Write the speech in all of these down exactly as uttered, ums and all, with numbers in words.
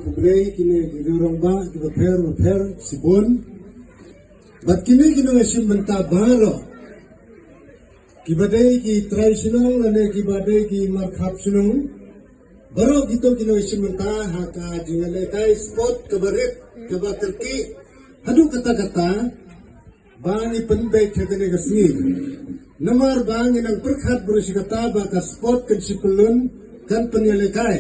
Khublei kine ki rangbah kiba pher ba pher shibun. Bad kine ki nongshim bynta baroh, kiba dei ki trai shnong lane kiba dei ki markhap shnong. Baroh kito ki nongshim bynta ha ka jingïalehkai sport kaba rit, kaba kyrkieh haduh katta katta, ba ngi pynbeit ha kane ka sngi. Namar ba ngi nang pyrkhat baroh shi katta ba ka sport kan shu kyllon, kan pynïalehkai.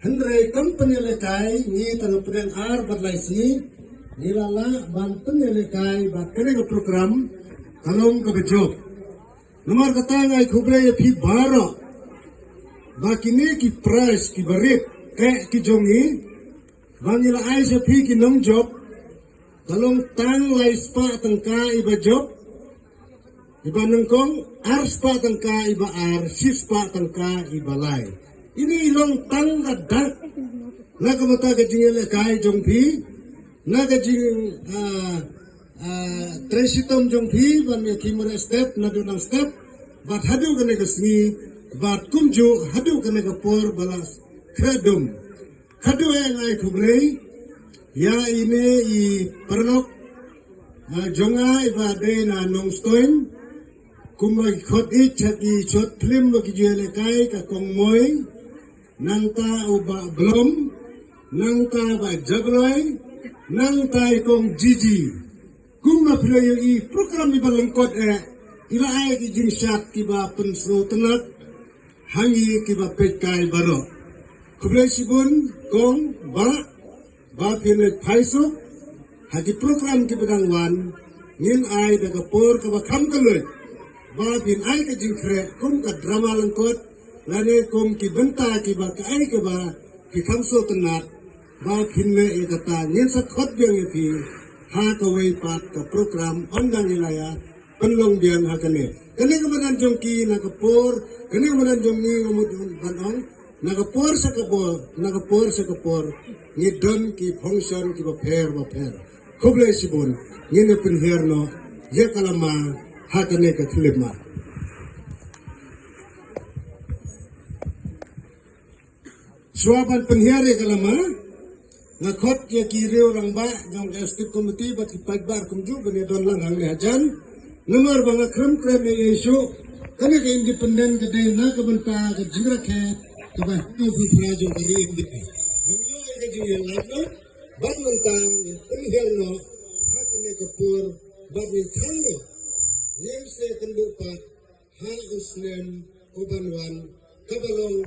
Hynrei kam pynïalehkai, ngi tang pdeng ar bad lai sngi ngi la lah ban pynïalehkai ba kane ka program ka long kaba jop. Namar kata nga ai khublei ïa phi baroh ba kine ki prize kiba rit, eh, ki jong ngi, ba ngi la ai sha phi ki nongjop, ka long tang lai spah tyngka iba jop, iba nyngkong, ar spah tyngka iba ar, shi spah tyngka iba lai. Ine i long tang ka dak na ka bynta ka jingïalehkai jong phi, na ka jing, ah, ah, trei shitom jong phi ban ïa ki mareh step naduh nang step bad haduh kane ka sngi, bad kumjuh haduh kane ka por ba la khreh dum. Khatduh eh nga ai khublei ïa ine i paralok, ah, jong nga iba dei na Nongstoiñ, kumba ki khot ïeit ha ki short film ba ki ju ïalehkai, ka Kong Moi, nangta u Bah Blom, nangta Bah Jabloi, nangta i Kong Jiji. Kumba phi la ïohi, program iba lyngkot eh i la ai ki jingshad kiba pynsngewtynnat ha ngi kiba peitkai baroh. Khublei shibun Kong, Bah, ba phin leit phai suk ha ki program kiba dang wan. Ngin ai da ka por kaba kham kylluid ba phin ai ka jingkhreh kum ka drama lyngkot lane kum ki bynta kiba kaei kaba phi kham sngewtynnat ba phin leh ïa kata. Ngin sa khot biang ïa phi ha kawei pat ka program, ynda ngi la ïa pynlong biang ha kane. Kane ka madan jong ki na ka por, kane ka madan jong ngi nga mut ban ong, na ka por sha ka por, na ka por sha ka por ngi don ki function kiba pher ba pher. Khublei shibun, ngin ïa pynhiar noh ïa ka lama ha kane ka khyllipmat. Shuwa ban pynhiar ïa ka lama, nga khot ïa ki riew rangbah jong ka Executive Committee bad ki paidbah kumjuh ban ïa don lang hangne hajan. Namar ba nga khlem kren ïa issue, kane ka independent ka dei na ka bynta ka jingrakhe kaba hynñiew phew phra jong ka ri India. Hynñiew ka jingïalam noh, bad mynta ngin pynhiar noh ha kane ka por, bad ngin khang noh, ngin sa kynduh pat ha u snem uban wan, kaba long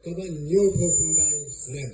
kaba hynñiew phew khyndai snem.